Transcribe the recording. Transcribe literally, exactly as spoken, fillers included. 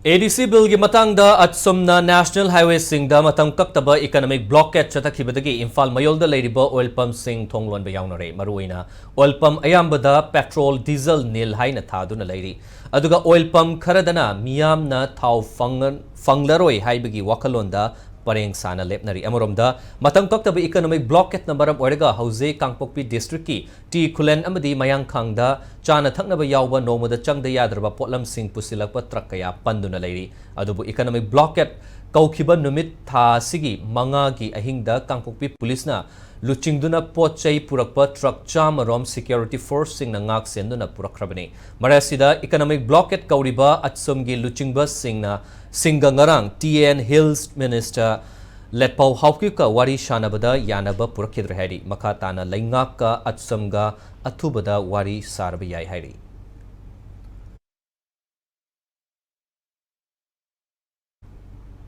ADC Billꯒꯤ ꯃꯇꯥꯡꯗ ꯑꯁꯣꯝꯅ National Highwayꯁꯤꯡꯗ ꯃꯇꯝ ꯀꯛꯇꯕ economic blockade ꯆꯠꯊꯈꯤꯕꯗꯒꯤ Imphal ꯃꯌꯣꯜꯗ ꯂꯩꯔꯤꯕ oil pumpꯁꯤꯡ ꯊꯣꯡ ꯂꯣꯟꯕ ꯌꯥꯎꯅꯔꯦ꯫ ꯃꯔꯨꯑꯣꯏꯅ oil pump ꯑꯌꯥꯝꯕꯗ petrol, diesel ꯅꯤꯜ ꯍꯥꯏꯅ ꯊꯥꯗꯨꯅ ꯂꯩꯔꯤ꯫ ꯑꯗꯨꯒ oil pump ꯈꯔꯗꯅ ꯃꯤꯌꯥꯝꯅ ꯊꯥꯎ ꯐꯪ-, ꯐꯪꯂꯔꯣꯏ ꯍꯥꯏꯕꯒꯤ ꯋꯥꯈꯜꯂꯣꯟꯗ ꯄꯔꯦꯡ ꯁꯥꯅ ꯂꯦꯞꯅꯔꯤ꯫ ꯑꯃꯔꯣꯝꯗ, ꯃꯇꯝ ꯀꯛꯇꯕ economic blockadeꯅ ꯃꯔꯝ ꯑꯣꯏꯔꯒ ꯍꯧꯖꯤꯛ ꯀꯥꯡꯄꯣꯛꯄꯤ districtꯀꯤ ꯇꯤ ꯈꯨꯂꯦꯟ ꯑꯃꯗꯤ ꯃꯌꯥꯡꯈꯥꯡꯗ ꯆꯥꯅ ꯊꯛꯅꯕ ꯌꯥꯎꯕ ꯅꯣꯡꯃꯗ ꯆꯪꯗ ꯌꯥꯗ꯭ꯔꯕ ꯄꯣꯠꯂꯝꯁꯤꯡ ꯄꯨꯁꯤꯜꯂꯛꯄ truck ꯀꯌꯥ ꯄꯟꯗꯨꯅ ꯂꯩꯔꯤ꯫ ꯑꯗꯨꯕꯨ economic blockade ꯀꯧꯈꯤꯕ ꯅꯨꯃꯤꯠ ꯊꯥ ꯑꯁꯤꯒꯤ ꯃꯉꯥꯒꯤ ꯑꯍꯤꯡꯗ ꯀꯥꯡꯄꯣꯛꯄꯤ ꯄꯨꯂꯤꯁꯅ ꯂꯨꯆꯤꯡꯗꯨꯅ ꯄꯣꯠ ꯆꯩ ꯄꯨꯔꯛꯄ truck ꯆꯥꯝꯃ ꯔꯣꯝ security forceꯁꯤꯡꯅ ꯉꯥꯛ ꯁꯦꯟꯗꯨꯅ ꯄꯨꯔꯛꯈ꯭ꯔꯕꯅꯤ꯫ ꯃꯔꯛ ꯑꯁꯤꯗ economic blockade ꯀꯧꯔꯤꯕ ꯑꯁꯣꯝꯒꯤ ꯂꯨꯆꯤꯡꯕꯁꯤꯡꯅ, ꯁꯤꯡꯒ ꯉꯔꯥꯡ T N Hills Minister ꯂꯦꯠꯄꯥꯎ ꯍꯥꯎꯀꯤꯞꯀ ꯋꯥꯔꯤ ꯁꯥꯟꯅꯕꯗ ꯌꯥꯅꯕ ꯄꯨꯔꯛꯈꯤꯗ꯭ꯔꯦ ꯍꯥꯏꯔꯤ꯫ ꯃꯈꯥ ꯇꯥꯅ ꯂꯩꯉꯥꯛꯀ ꯑꯁꯣꯝꯒ ꯑꯊꯨꯕꯗ ꯋꯥꯔꯤ ꯁꯥꯔꯕ ꯌꯥꯏ ꯍꯥꯏꯔꯤ꯫